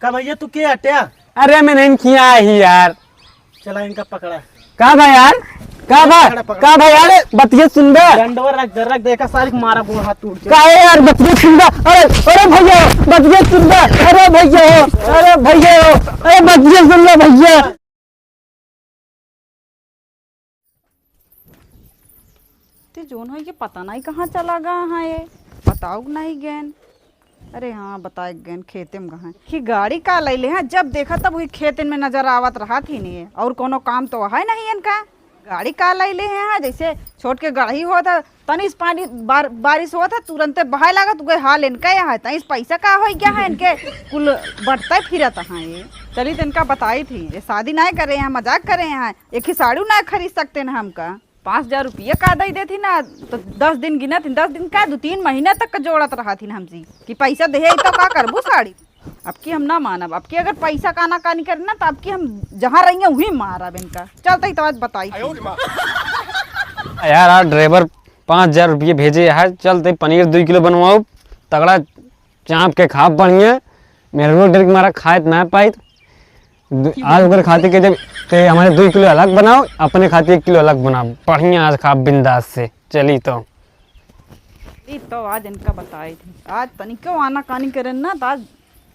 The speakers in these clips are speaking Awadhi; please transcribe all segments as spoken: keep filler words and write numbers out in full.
का भैया, तू के अट्या? अरे, मैं नहीं किया ही यार। चला, इनका पकड़ा। का बा यार? का बा? पकड़ा, पकड़ा। का बा यार? बतिया सुन बे। डंडवा रख दे, रख दे, एका सारी के मारा, गोड़ हाथ टूट जाए। का है यार? बतिया सुन बे। अरे, अरे भैया, बतिया सुन बे। अरे भैया, अरे भैया, अरे बतिया सुन बे भैया। ते जोन है, ये पता नहीं कहाँ चला गया है, ये बताओ नहीं गैन। अरे हाँ, बताए गैन, खेते में गए हैं। कि गाड़ी का लैले हैं, जब देखा तब वही खेतन में नजर आवत रहत ही नहीं है, और कोनो काम तो है नहीं इनका। गाड़ी का लैले हैं, हाँ, जैसे छोट के गढ़ी होत है, तनी से पानी बार-, बारिश होत है, तुरंते बहाए लागत, उहे हाल इनका यहाँ है। तनी से पैसा का हो गया है इनके, कुल बटते फिरत हैं ये। चली तो इनका बताई थी, ये शादी नहीं करे हैं, मजाक करे हैं, एक ही साड़ी ना खरीद सकते ना हमका। पाँच हजार रुपया का दे देती ना, तो दस दिन गिनत, दस दिन का, दो तीन महीना तक का जोड़त रहत ही ना हमसे कि पैसा दे तो का करबू साड़ी। अब की हम ना मानब, अब की अगर पैसा का ना कानी करे ना, तो अब की हम जहाँ रहिए वहीं मारब इनका। चलते ही तो आज बताई थी। यार, आज ड्राइवर पाँच हजार रुपये भेजे है, चलते पनीर दो किलो बनवाओ, तगड़ा चाँप के खाब बढ़िया। मेरे को डर के मारा खाए ना पाई। दु-, आज ओकर खातिर के जब ते हमारे दो किलो अलग बनाओ, अपने खातिर एक किलो अलग बनाओ, बढ़िया आज खाब बिंदास से। चली तो। ई तो आज इनका बताई थी, आज तनिको आना कानी करे ना, तो आज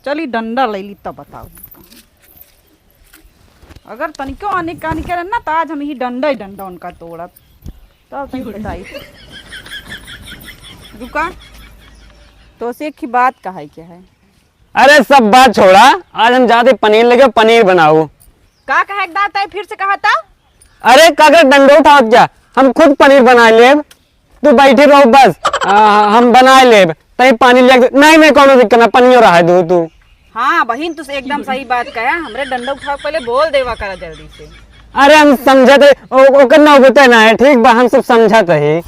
चली डंडा ले ली तब बताओ। अगर तनिको आने कानी करे ना, तो आज हम ही डंडा ही डंडा उनका तोड़ब। तब तनी बताई। रुका, तो से एक ही बात कहा है, क्या है? अरे सब बात छोड़ा, आज हम जाते पनीर लेके, पनीर बनाओ। का कहे के दाता है, फिर से कहा था? अरे काकर डंडो उठावत क्या, हम खुद पनीर बना लेब, तू बैठी रहो बस। आ, हम बना लेब, तई पानी ले। नहीं नहीं, कोनो दिक्कत ना, पनियो रहा दू तू। हाँ बहिन, तू एकदम सही बात कहा, हमरे डंडा उठाओ, पहले बोल देवा करा जल्दी से। अरे हम समझत है, ओ-, ओकर नौबते ना है, ठीक बा, हम सब समझत है।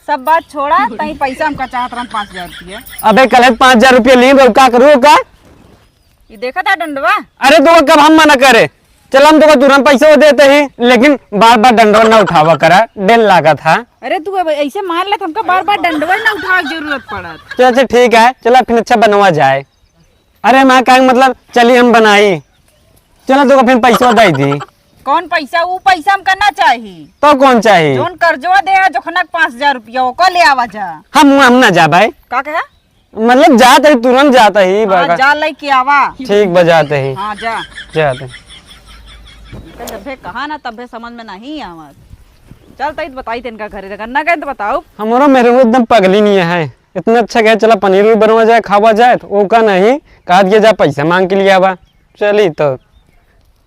सब बात छोड़ा, तई पैसा हमका चाहत रहन पाँच हजार रुपया। अबे कल पाँच हजार रुपया ली, का करू का? ये देखा था डंडवा? अरे तो कब हम मना करे, चल हम तो तुरंत पैसा देते ही, लेकिन बार बार डंडवा ना उठावा करा, डेल लागत है। अरे तू अब ऐसे मान ले, हमका बार बार डंडवा ना उठावे के जरूरत पड़त। चल अच्छा ठीक है, चला फिर अच्छा बनवा जाए। अरे माँ का मतलब चली हम बनाई, चला तो फिर पैसा दे दी। कौन पैसा? ऊ पैसा हमका ना चाही। तो कौन चाही? जोन कर्जवा दे है जोखना के पाँच हजार रुपया, ओका ले आवा जा। हम हम ना जाबे। का कहे? मतलब जात ही, तुरंत जात ही हाँ, बा। जा लेके आवा। ठीक बा, जात ही। हाँ जा। जात ही। इनका जब्बे कहा ना तब्बे समझ में नहीं आवा। चल तई बताई तेनका घरे, अगर ना गए तो बताओ। हमरो मेहररू एकदम पगली नहीं है, इतना अच्छा कहे चला पनीर भी बनवा जाए, खावा जाए, तो ओका नहीं, कहा दिया जा पैसा मांग के लिए आवा। चली तो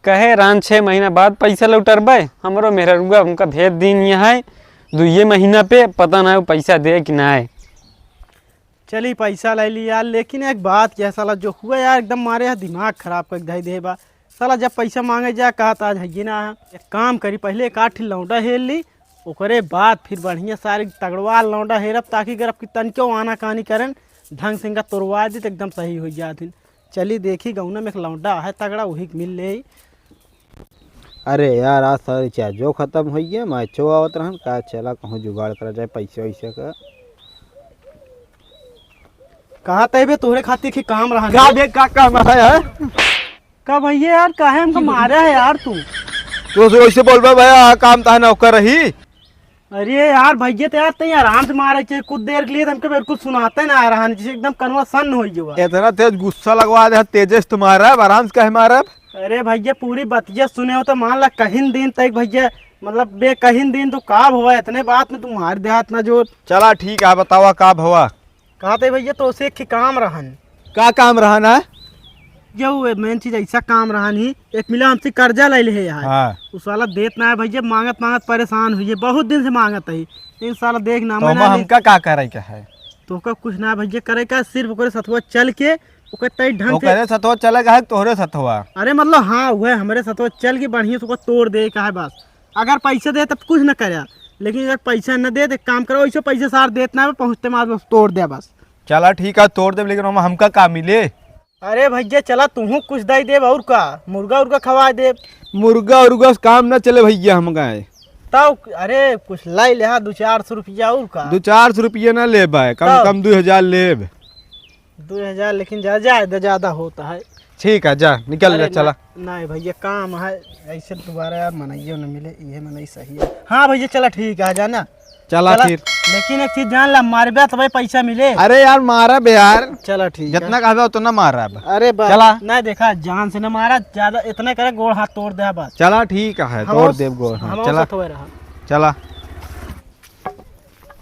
कहे रान छः महीना बाद पैसा लौटरबे, हमरो मेहररुआ उनका भेज दीन है दुइये महीना पे, पता ना वो पैसा दे कि ना। चली पैसा ले ली यार, लेकिन एक बात क्या साला जो हुआ यार, एकदम मारे यहाँ दिमाग खराब कर धई दे बा। साला जब पैसा मांगे जा कहा तो आज है ना। एक काम करी, पहले एक आठ लौंडा हेर ली, ओकरे बाद फिर बढ़िया सारी तगड़वा लौंडा हेरब, ताकि अगर आपकी तनिको आना कानी करन ढंग से इनका तोड़वा दी तो एकदम सही हो जात हिन। चली देखी गौना में एक लौंडा है तगड़ा, वही के मिल ले। अरे यार, आज सारी चार्जो खत्म हुई है, मैचो आवत रहन का, चला कहूँ जुगाड़ करा जाए पैसे वैसे का। कहा तय बे तोहरे खातिर के काम रहा का है। बे, का काम रहा है? का भैया यार, काहे हमको मारा है यार तू? तो से वैसे बोलबा भैया, काम ताहे नौकर रही। अरे यार भैया, तो यार तैं आराम से मारे चाहिए, कुछ देर के लिए तो हमके बिल्कुल सुनाते ना आ रहा है, जैसे एकदम कनवा सन्न हो गया। इतना तेज गुस्सा लगवा दे, तेजे से तुम्हारा है, आराम से कहे मारब। अरे भैया, पूरी बतिया सुने हो तो मान ला कहीं दिन तक भैया, मतलब बे कहीं दिन तो का भवा, इतने बात में तुम्हारे देहात ना जोर। चला ठीक है, बतावा का भवा। कहते भैया तो से एक काम रहन। का काम रहन है? जो वो मेन चीज ऐसा काम रहन ही, एक मिला हमसे कर्जा ले ले है यार। हाँ। उस वाला देत ना है भैया, मांगत मांगत परेशान हुई है, बहुत दिन से मांगत है। इन साला देख ना तो मैं ना हमका का करे के है? तो का कुछ ना भैया करे का, सिर्फ ओकरे सथवा चल के ओकर तय ढंग से ओकरे सथवा चले का है, तोहरे सथवा? अरे मतलब हाँ, वह हमरे सथवा चल के बढ़िया से ओकर तोड़ दे का है बस। अगर पैसा दे तब कुछ न करे, लेकिन अगर पैसा न दे तो एक काम करो, ऐसे पैसे सार देत ना है, पहुँचते मार बस तोड़ दे बस। चला ठीक है, तोड़ देब, लेकिन ओमा हमका का मिले? अरे भैया चला, तुहू कुछ दे देब, और का, मुर्गा उर्गा खवा देब। मुर्गा उर्गा से काम ना चले भैया, हम गए। तब अरे कुछ लाई ले, हाँ, दो चार सौ रुपया, और का। दो चार सौ रुपया ना लेब, कम से तब? कम दो हजार लेब। दो हजार लेकिन ज्यादा, ज्यादा, ज्यादा होता है। ठीक है, जा, निकल ले, अरे चला। ना, नहीं भैया, काम है, ऐसे दोबारा यार मनइयो न मिले, ये मनई सही है। हाँ भैया, चला, ठीक है, आ जाना। चला चला, फिर। लेकिन एक चीज जान ला, मारबे तबे पैसा मिले। अरे यार, मारब यार। चला, ठीक है। जितना कहबे उतना मारब। अरे बस, चला। ना देखा, जान से ना मारा, ज्यादा इतना करे, गोड़ हाथ तोड़ दे बस। चला, ठीक है, हम तोड़ देब गोड़ हाथ। हम चला। सतवे रहा। चला।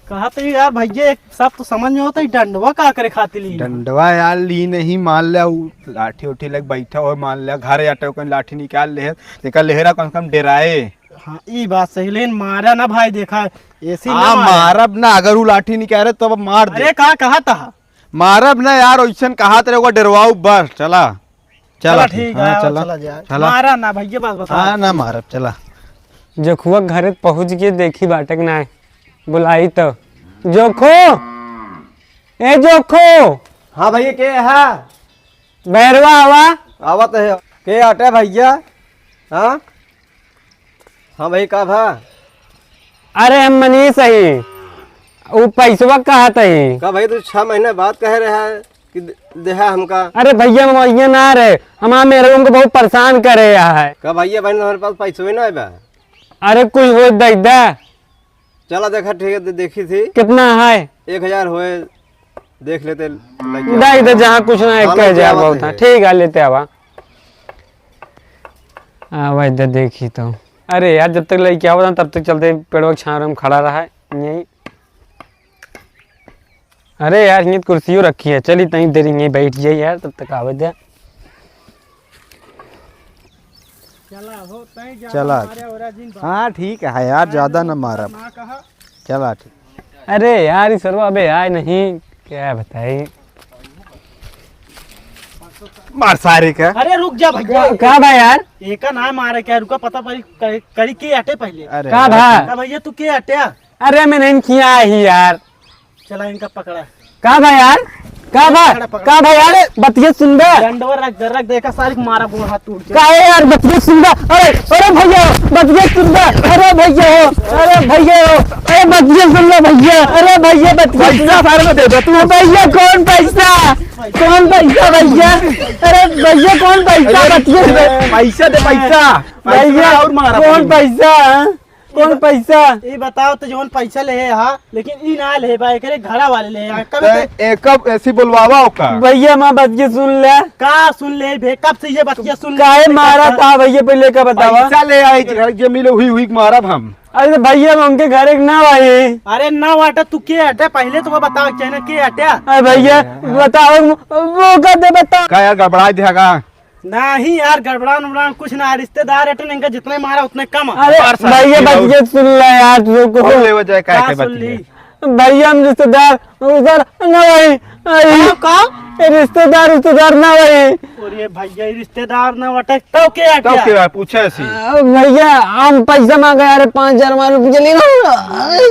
कहा तो यार भैया, एक सब तो समझ में होता है, डंडवा का करे खातिर ली? डंडवा यार ली नहीं, मान ले उ लाठी उठी लग बैठा हो, मान ले घर आटे कोई लाठी निकाल ले, देखा लेहरा कम से कम डेराए। हाँ, ई बात सही, लेकिन मारा ना भाई, देखा, ऐसी ना हाँ, मारा। मारब ना, अगर उ लाठी निकाल रहे तब मार दे। अरे का कहा था? मारब ना यार, ओइसन कहा तेरे को डेरवाऊ बस, चला। चला, चला, ठीक है, हाँ, आओ, चला। चला जाए। चला। मारा ना भैया, बस बता। हाँ, ना मारब, चला। जोखुआ घरे पहुँच के देखी बाटे के नाय, बुलाई तो। जोखो, ए जोखो। हाँ भैया, के है? बैरवा आवा। आवत है। के आटे भैया? हाँ? हाँ भाई, का भा? अरे हम मनीष हई, उ पैसवा कहत हई। का भाई, तू छह महीने बाद कहे रहा है कि दे-, देहा हमका। अरे भैया, हम वहिया ना रहे, हमार मेहरवा हमको बहुत परेशान करे है। का भैया, भाई, हमारे पास पैसवे ना है बा। अरे कुछ हो दे दे। चला देखा, ठीक है, दे-, देखी थी। कितना है? एक हजार होए, देख लेते, लेके दे आवत दे, है। जहाँ कुछ ना, हाँ, एक हजार बहुत है। ठीक है, लेते आवा। आवा इधर देखी तो। अरे यार, जब तक लेके आवा ना, तब तक चलते पेड़वा के छाँव में खड़ा रहा है, यहीं। अरे यार, यहीं कुर्सियों रखी है, चली तनी देर यहीं बैठ जाई यार, तब तक आवे दे। चला हो, तई जा, चला। मारे ओरा जिन बात। हाँ, ठीक है यार, ज्यादा ना मारब। ना कहा। चला, ठीक। अरे यार, ई सरवा अबे आए नहीं, क्या बताई? मार सारे का। अरे रुक जा भैया। का, का बा यार? एका ना मारे क्या, रुका, पता पड़ी, करी, करी के अटे पहले। अरे का यार, बा? का भैया, तू के अटे? अरे मैं नहीं किया ही यार। चला इनका पकड़ा। का बा यार? का बा? पकड़ा, पकड़ा। का बा यार? बतिया सुन बे। डंडवा रख दे, रख दे, एका सारी मारा गोड़ हाथ टूट जाए। काहे यार बतिया सुन बे? अरे, अरे भैया, बतिया सुन बे। अरे भैया हो, अरे भैया हो, अरे बतिया सुन ले भैया। अरे भैया बतिया सुन पैसा ले। सारे में दे दे तू। भैया कौन पैसा? कौन पैसा भैया? अरे भैया कौन पैसा? अरे बतिया सुन ले। पैसा दे पैसा। भैया पैसा और मारा कौन भाई। पैसा? कौन ई ब-, पैसा? ई बताओ तो जौन पैसा लेहे हा, लेकिन ई ना लेहे बा, एकरे घरा वाले लेहे हा। कब ते से? एक कब ऐसी बुलवावा ओका? भैया, माँ बतिया सुन ले। का सुन ले बे? कब से ये बतिया सुन ले? काहे मारा था भैया, पहले का बतावा? पैसा ले आई, घर के मिले हुई, हुई मारब हम। अरे तो भैया, हम उनके घर एक ना भाई। अरे ना वाटा, तू के हटे? पहले तो वो बताओ, चाहे ना के हटे? अरे भैया, बताओ, वो का दे बता। का यार, गड़बड़ा दिया का? नहीं यार, गड़बड़ान उड़ान कुछ ना, रिश्तेदार हटे, इनका जितने मारा उतने कम। अरे मार साहब, भैया, ये बतिया सुन ले यार, तू को हम लेवे जाए, काहे का के सुन बतिया? ली? भैया, हम रिश्तेदार उधर ना भाई, आई। का, का? ए, रिश्तेदार, रिश्तेदार ना भाई। अरे भैया, ये रिश्तेदार ना वटे, तो के है तब क्या? के है, पूछे सी। अ, भैया, हम पैसा मांगे यार, पाँच हजार हमारे रुपये लिए ना।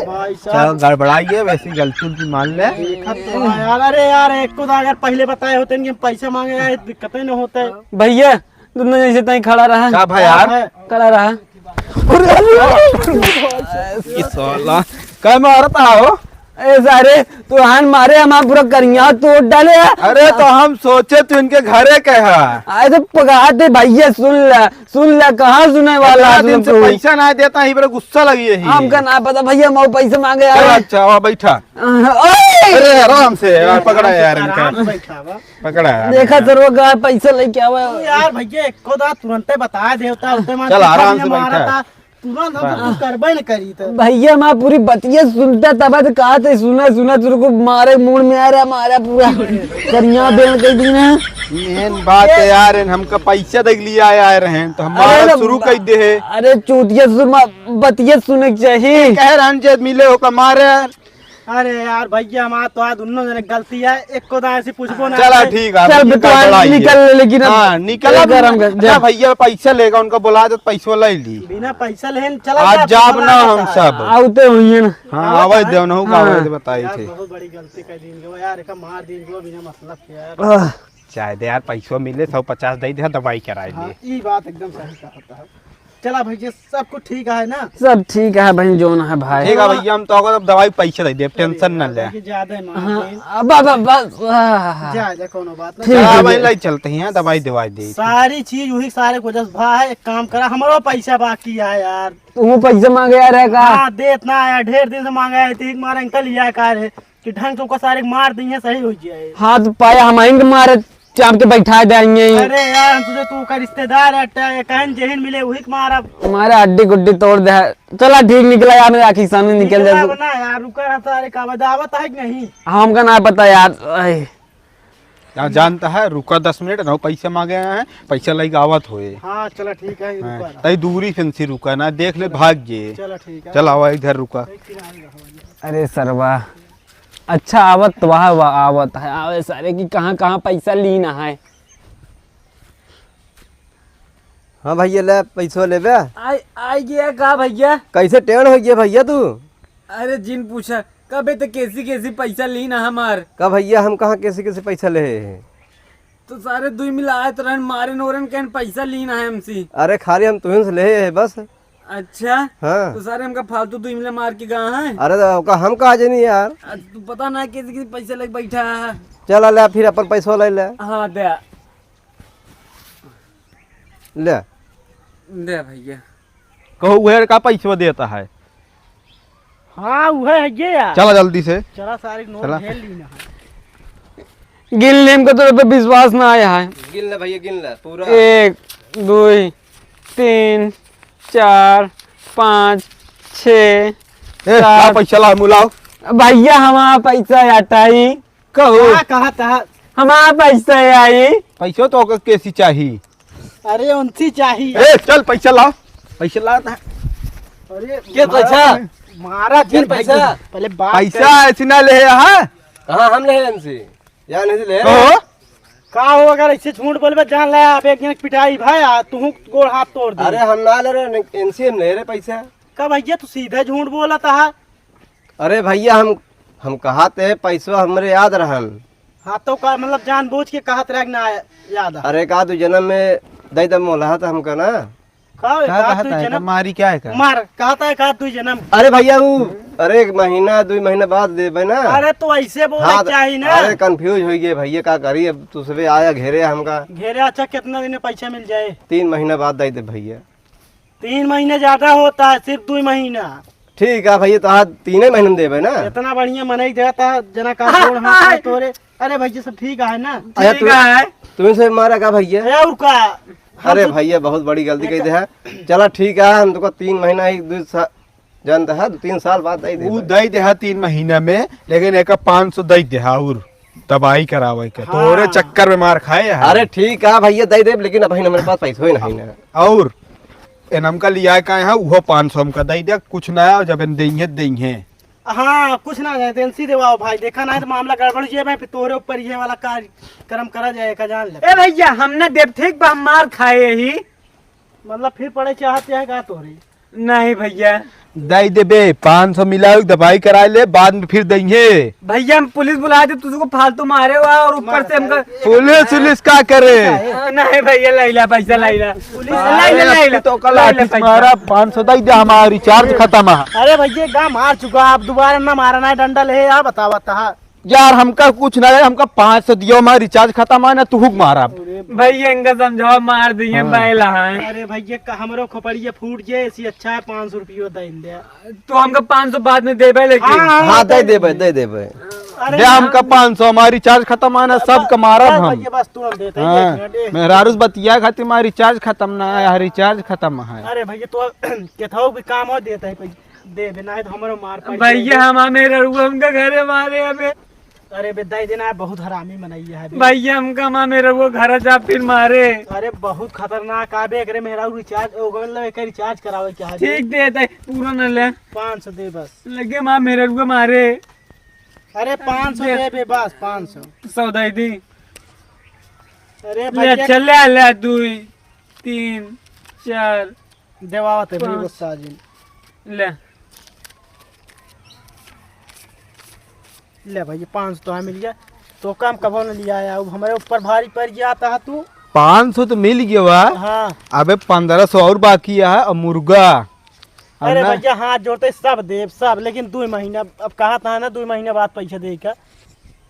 भाई साहब। चल, गड़बड़ाई है, वैसी गलती उलती मान ले। देखा तो है यार, अरे यार, एक को तो अगर पहले बताए होते कि हम पैसा मांगे यार, दिक्कतें ना होते। भैया, दोनों जैसे तई खड़ा रहा। का भाई यार? खड़ा रहा। अरे, अरे, ये साला, का मारत हो? ए सारे, तोहान मारे हमार पूरा करिया तोड़ डाले है। अरे, तो हम सोचे तू इनके घरे के है। अरे, तो पकड़ा दे भैया, सुन ले, सुन ले, कहाँ सुने वाला इतना है दिन से तू? पैसा ना देता, ही बड़ा गुस्सा लगी है। हमका ना पता भैया, हम पैसे मांगे चल, आए। अच्छा, आओ, बैठा। ओए! अरे, आराम से यार, पकड़ा यार इनका। आराम से बैठा बा। पकड़ा यार देखा इनका। सरवा का पैसा लेके आवा। तू यार भैया, एको दा तुरंते बता देवता, उते मान चल, आराम से मारा बैठा। था, तुरंत हम हाँ। कुछ करबे न करी तो। भैया, माँ पूरी बतिया सुनता तब तो कहा थे, सुना, सुना, तेरे को मारे मूड में आ रहा, मारा पूरा करिया बेल के दिन है। मेन बात है यार, इन हमका पैसा देख लिया आए रहे हैं, तो हम अरे मारा तो शुरू कर दे है। अरे चूतिया सुरमा, बतिया सुने के चाहिए। कह रहे हैं, जे मिले हो का मारे। अरे यार भैया, हमार तो आज दोनों जने गलती है, एको दाएं से पूछबो ना चला करे। ठीक है, चल, हम तो निकल आज पड़ाई है। निकल ले, लेकिन अब हाँ, निकल अब गरम कर, जा। जा भैया, पैसा लेगा, उनका बुला दे, पैसो ले ली। बिना पैसा लेन चला आज जा, जाब भला ना के हम साथ। सब। आवते हुई है ना। हाँ, आवत आवाज है। दे, उन्हों का हाँ। आवाज बताई यार, थे। बहुत बड़ी गलती कर दी इनके यार, एका मार दी इनको बिना मतलब के यार। आह। चाहे दे यार, पैसो मिले, सौ पचास दे दे, दवाई कराई हाँ, ले। ई बात एकदम सही कहा था। चला भैया, सब कुछ ठीक है ना? सब ठीक है बहन, जोन है भाई। ठीक है भैया, हम तो अगर अब दवाई पैसे दे देब, tension न ले। ये ज्यादा ही मार हाँ, देन। अब, अब, अब, बस, आह। जा, जा, कोनो बात ना। ठीक चला है भाई, भैया। लाई चलते हैं, दवाई दवाई दे। सारी चीज वही सारे को जस भा है, एक काम करा, हमरो पैसा बाकी है यार। तू पैसा मांगे आ रहा है का? हाँ, देत ना यार, ढेर दिन से मांगे है, तीन मार अंकल लिया का रे। कि ढंग से ओकर सारे के मार दिए, सही हो जाए। हाँ, तो पाया हम आएंगे मारे, चाप के बैठा देंगे। अरे यार, हम तुझे, तू का रिश्तेदार है, टा-, कहन जेहन मिले, वही के मारब। हमारे हड्डी गुड्डी तोड़ दे। चला, ठीक निकला यार, मेरा आँखी सामने निकल निकला जाए। बना यार, रुका रहता, अरे का बदावत है कि नहीं? हमका ना पता यार। आए। यार, जानता है, रुका दस मिनट ना, पैसा मांगे आए हैं, पैसा लेके आवत होए। हाँ, चला, ठीक है, हाँ, रुका रहा। तई दूरी से इनसे रुका ना, देख ले, भाग जे। चला, ठीक है। चल, आवा, इधर रुका। एक किनारे रहो, भैया। अरे सरवा, अच्छा, आवत तो वह, वह आवत है, आवे सारे की कहाँ, कहाँ पैसा लीना है। हाँ भैया, ले पैसो लेबे। आई, आई गया का भैया? कैसे टेढ़ हो गया भैया तू? अरे जिन पूछा, कबे तो कैसी कैसी पैसा लीना हमार। का भैया, हम कहाँ कैसी कैसी पैसा ले हैं? तो सारे दुई मिला आए तो रहन मारे नोरन कहन पैसा लीना है हमसे। अरे खाली हम तुहिन से ले हैं बस। अच्छा। हाँ। तो सारे हमका फालतू दुई मिला मार के गा है। अरे तो ओका हम कहा जानी यार। आज तू पता ना कैसे कैसे पैसे लेके बैठा है। चला ले फिर अपन पैसो ले ले। हाँ दे। ले। दे भैया। कहो उहे का पैसवा देता है। हाँ उहे है ये यार। चला जल्दी से। चला सारे नोट चला। झेल ली ना। गिन ले, हमको तोरे पे विश्वास ना आया है। गिन ले भैया, गिन ले पूरा। एक, दुई, तीन, चार, पाँच, छः, ए, सात। लाओ पैसा, लाओ, मुँह लाओ। भैया, हमारा पैसा हटाई। कहो। का कहा था? हमारा पैसा आई। पैसा तो ओकर केसी चाही। अरे, उनसी चाही। ए, चल, पैसा लाओ। पैसा ला ना। अरे, के मारा पैसा? नहीं। मारा के जिन पैसा? पैसा। पहले बात पैसा कर। ऐसी ना ले, हाँ? कहाँ हम ले इनसे? या नहीं ले? कहो। का हो, अगर ऐसे झूठ बोलबे, जान ले, आप एक जन के पिटाई भाई, आ, तू गोड़ हाथ तोड़ दे। अरे, हम ना ले रहे, इनसे हम ले रहे पैसा। का भैया, तू सीधा झूठ बोलत है? अरे भैया, हम, हम कहत है, पैसवा हमरे याद रहन। हाँ, तो का मतलब, जानबूझ के कहत रहे कि ना याद है? अरे, का तू जन्म में दे दे मोलहत हमका ना? का, का का कहत तू है, जन्म? मारी क्या है का? मार, कहता है का तू जन्म? अरे भैया, वो, अरे, एक महीना, दुई महीना बाद देबे ना। अरे, तो ऐसे बोले हाँ, चाही ना। अरे, confuse हो गए भैया, का करी, अब तू सबे आया घेरे हमका। घेरे, अच्छा, कितना दिन में पैसा मिल जाए? तीन महीना बाद दे दे भैया। तीन महीने ज्यादा होता है, सिर्फ दुई महीना। ठीक है भैया, तो आज तीने महीने में देबे ना। इतना बढ़िया मनई देता, जना का गोड़ हाथ में तोरे। अरे भैया, सब ठीक है ना? अरे ठीक तू, है। तुमसे मारा का भैया? अरे और का? हम अरे तो भैया, बहुत बड़ी गलती कही दे है। चला ठीक है, हम तुमको तीन महीना, एक दो सा-, जानता है, दो तीन साल बाद दे दे ऊ भाई। दे दे है तीन महीना में, लेकिन एक पाँच सौ दे दे है और दवाई करावे के। हाँ। तोरे चक्कर में मार खाए है। अरे ठीक है भैया, दे दे, लेकिन अब हमारे पास पैसा ही नहीं ना। और एन हमका लिया का है, उहो पाँच सौ हमका दे दे, कुछ ना, जब एन देंगे, देंगे। हाँ, कुछ ना जाए, tension देवाओ भाई, देखा ना है तो मामला गड़बड़ हो जाए भाई, फिर तोहरे ऊपर ये वाला कार्यक्रम करा जाए का, जान ले। ए भैया, हम ना देब, ठीक बा, हम मार खाए ही। मतलब फिर पड़े चाहते हैं का तोहरे? नहीं भैया। दे देबे, पाँच सौ मिलाओ, दवाई कराए ले, बाद में फिर देंगे। भैया, हम पुलिस बुला दे, तुझको फालतू मारे हुआ और ऊपर से हमका पुलिस, पुलिस का करे? अ, नहीं भैया, लैला पैसा, लैला। पुलिस लैला, लैला, लैला। तो कल लैला आके पैसा। मारा, पाँच सौ दे दे, हमारा recharge खत्म है। अरे भैया, गा मार चुका, आप दोबारा ना मारा ना, डंडा ले, आप बतावा तहा। यार, हमका कुछ ना है, हमका पाँच सौ दियो, हमारा recharge खत्म है ना, तू हुक मारा। भैया, इनका समझाओ, मार दिए, हाँ। बैला है। अरे भैया, का हमरो खोपड़िया फूट गया, ऐसी अच्छा है, पाँच सौ रुपयो दे दे। तो हमका पाँच सौ बाद में देबे, लेकिन हाँ, हाँ, हाँ, दे दे देबे, देबे। दे देबे। अरे दे यार, हमका पाँच सौ, हमारी recharge खत्म आना, बस, सब का मारब बस, हम। भैया, बस तुरंत देते हैं, हाँ, एक मिनट, एक मेहरारू से बतिया खातिर हमारी recharge खत्म ना है, recharge खत्म है। अरे भैया, तो केथाओ भी काम हो देता है, दे दे, ना है तो हमरो मार पड़ भैया, जाएगा। हमार मेहरारू हमका घरे मारे अबे। अरे बे, दे देना है, बहुत हरामी मनैया है बे। भैया, हमका हमार मेहरारू घर जा फिर मारे। अरे बहुत खतरनाक है बे, एकरे मेहरारू recharge, ओ, मतलब एकर recharge करावे के है बे। ठीक दे दे, पूरा न ले। पाँच सौ दे बस। लगे हमार मेहरारू मारे। अरे पाँच सौ दे। दे बे, बस पाँच सौ। सौ दे दी। अरे ले, भैया। चल ले, ले, दुई, तीन, चार, देवावत है भैया, पाँच। गुस्सा आ जिन। ले। ले भैया, पाँच सौ तो है मिल गया। तो काम कबो न लिया आया, अब हमारे ऊपर भारी पड़ गया था तू। पाँच सौ तो मिल गया बा। हाँ। अबे पन्द्रह सौ और बाकी है, और मुर्गा। और अरे ना भैया, हाथ जोड़ते, सब देब, सब, लेकिन दो महीना, अब कहा था ना, दो महीना बाद पैसा देगा।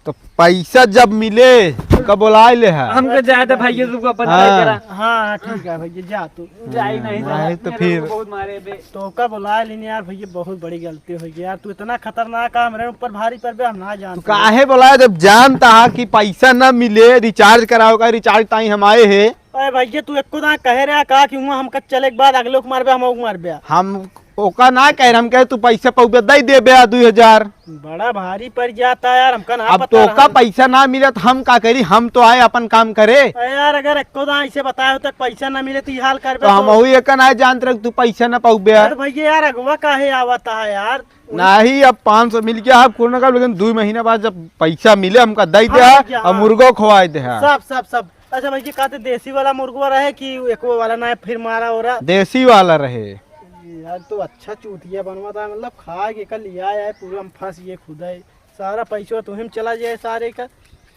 तो पैसा जब मिले, तो का बोलाए ले है। हमके जाए दे भैया, तू अपन हाँ। करा। हाँ, ठीक है भैया, जा तू। जाई नहीं, नहीं तो फिर बहुत मारे बे। तो का बोलाए लेने यार भैया, बहुत बड़ी गलती हो गई यार। तू इतना खतरनाक है, हमरे ऊपर भारी पड़ बे, हम ना जानते। काहे बोलाए, जब जानता है कि पैसा ना मिले, रिचार्ज कराओ का, रिचार्ज टाइम हम आए हैं। अरे भैया, तू एको दाँय कहे रहा का कि हुआं हमका चले के बाद अगले को मारबे, हम ओके मारबे। हम ओका ना कह रहे, हम कहे तू पैसा पउबे दे देबे आ दू हजार। बड़ा भारी पड़ जाता यार, हमका ना अब पता तो ओका रहा। पैसा ना मिले तो हम का करी, हम तो आए अपन काम करे। अरे यार, अगर एको दाँय ऐसे बताए हो तो पैसा ना मिले तो ये हाल करबे तो हम तो। वही एक ना जानत रहे तू पैसा ना पउबे यार। अरे भैया यार, अगवा काहे आवता है यार? नहीं, अब पाँच सौ मिल गया, अब कोनो का, लेकिन दो महीना बाद जब पैसा मिले हमका दे दे हाँ, हाँ, भैया, अब हाँ। मुर्गो खवाए दे हाँ। सब, सब, सब। अच्छा भैया, कहते देसी वाला मुर्गवा रहे कि एको वाला ना, फिर मारा ओरा? देसी वाला रहे। यार, तो अच्छा चूतिया बनवा था, मतलब, खा के कल लिया है, पूरा हम फंस गए खुद ही। सारा पैसा तुम्हें चला जाए सारे का।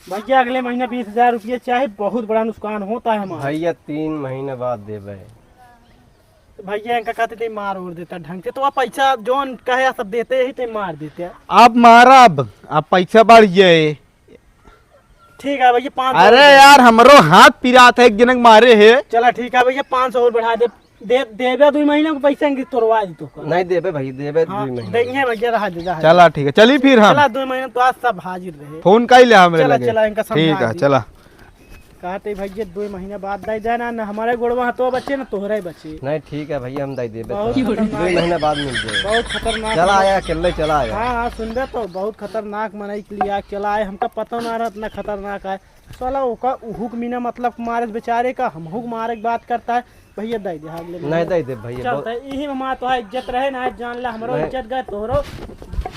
भैया, अगले महीना बीस हजार रुपया चाहे, बहुत बड़ा नुकसान होता है हमारा। भैया, तीन महीना बाद देबे। तो भैया, इनका कहते थे मार और देता ढंग से, तो आप पैसा जोन कहे सब देते ही थे, मार देते हैं। आप मारा, अब, अब पैसा बढ़ गए। ठीक है भैया, पाँच सौ अरे रुपया। यार, हमरो हाथ पिरात है, एक जनक मारे है। चला ठीक है भैया, पाँच सौ और बढ़ा दे, दे देबे दो महीना को पैसा इनकी तोड़वा दी तो। नहीं देबे भाई, देबे हाँ, दो महीना। देंगे भैया, रहा दे, रहा दे। चला ठीक है, चली फिर हम। चला, दो महीना तो आज सब हाजिर रहे। फोन कर ले हमरे चला, लगे। चला, इनका समझा ठीक है, दी। चला। कहते भैया, दो महीना बाद दे देना, ना हमारे गोड़वा तो बचे, ना तोहरे बचे। नहीं, ठीक है भैया, हम दे देबे बहुत तो। खतरनाक दो महीना बाद मिल जाए। बहुत खतरनाक चला है। आया, अकेले चला आया। हाँ, हाँ, सुनबे तो बहुत खतरनाक मनई के लिए चला आए, हमका पता ना रहा इतना खतरनाक है। साला ओका उहुक मीना मतलब मारे बेचारे का, हमहू के मारे के बात करता है। भैया दे दे, हाथ ले नहीं दे दे भैया, चलता बहुत है, यही में हमारा तो इज्जत रहे ना, जान ले हमरो नहीं। इज्जत गए, तोहरो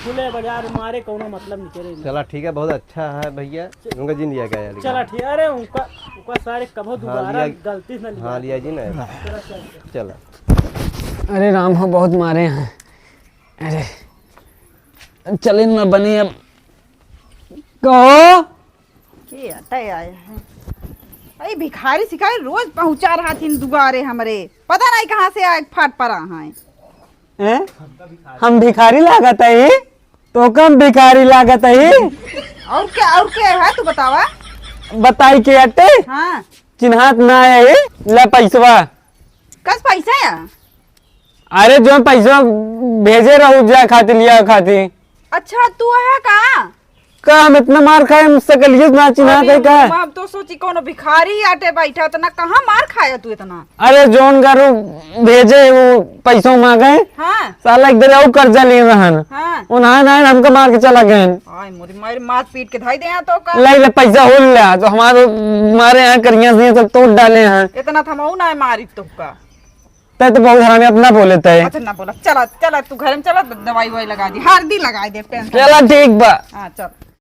खुले बाजार मारे कोनो मतलब नहीं करे। चला ठीक है, बहुत अच्छा है भैया, उनका जिन लिया गया लेकिन। चला ठीक है, अरे उनका, उनका सारे कभो हाँ, दोबारा लिया, गलती से ना लिया। हाँ, लिया जी ना। चला, चल, चल। चला। अरे राम हो, बहुत मारे हैं। अरे, चले ना बने अब। कहो। के अटे आया है? अरे भिखारी सिखारी रोज पहुंचा रहा थीन दुआरे हमरे। पता नहीं कहाँ से आए फाट पड़ा हैं। हैं? हम भिखारी लागत है? तो कम भिखारी लागत है? और क्या, और क्या है तू बतावा? बताई के अटे? हाँ। चिन्हात ना है, ले पैसवा। कस पैसा है? अरे, जो पैसा भेजे रहू, जा खातिर, लिया खातिर। अच्छा, तू है का? का हम इतना मार खाए, हम सकलियत ना चिन्हा अरे, थे का? हम तो सोची कोनो भिखारी आटे बैठा, इतना कहाँ मार खाया तू इतना? अरे, जोन गारू भेजे, वो पैसों मांगे। हाँ। साला एक दिन और कर्जा लिए रहन। हाँ। उन्हें ना हमका मार के चला गए। आय मोरी मार, मार पीट के धाई दे यहाँ तो का? ले ले पैसा हो ले, तो हमारे, हमारे यहाँ करिया से सब तोड़ डाले हैं। इतना थमाऊ ना मारी तो का? तै तो बहुत हरामी, अब ना बोले तै। अच्छा, ना बोला। चला, चला, तू घर में चला, द-, दवाई ववाई लगा दी, हल्दी लगा दे, टेंशन। चला, ठीक बा। हाँ, चल।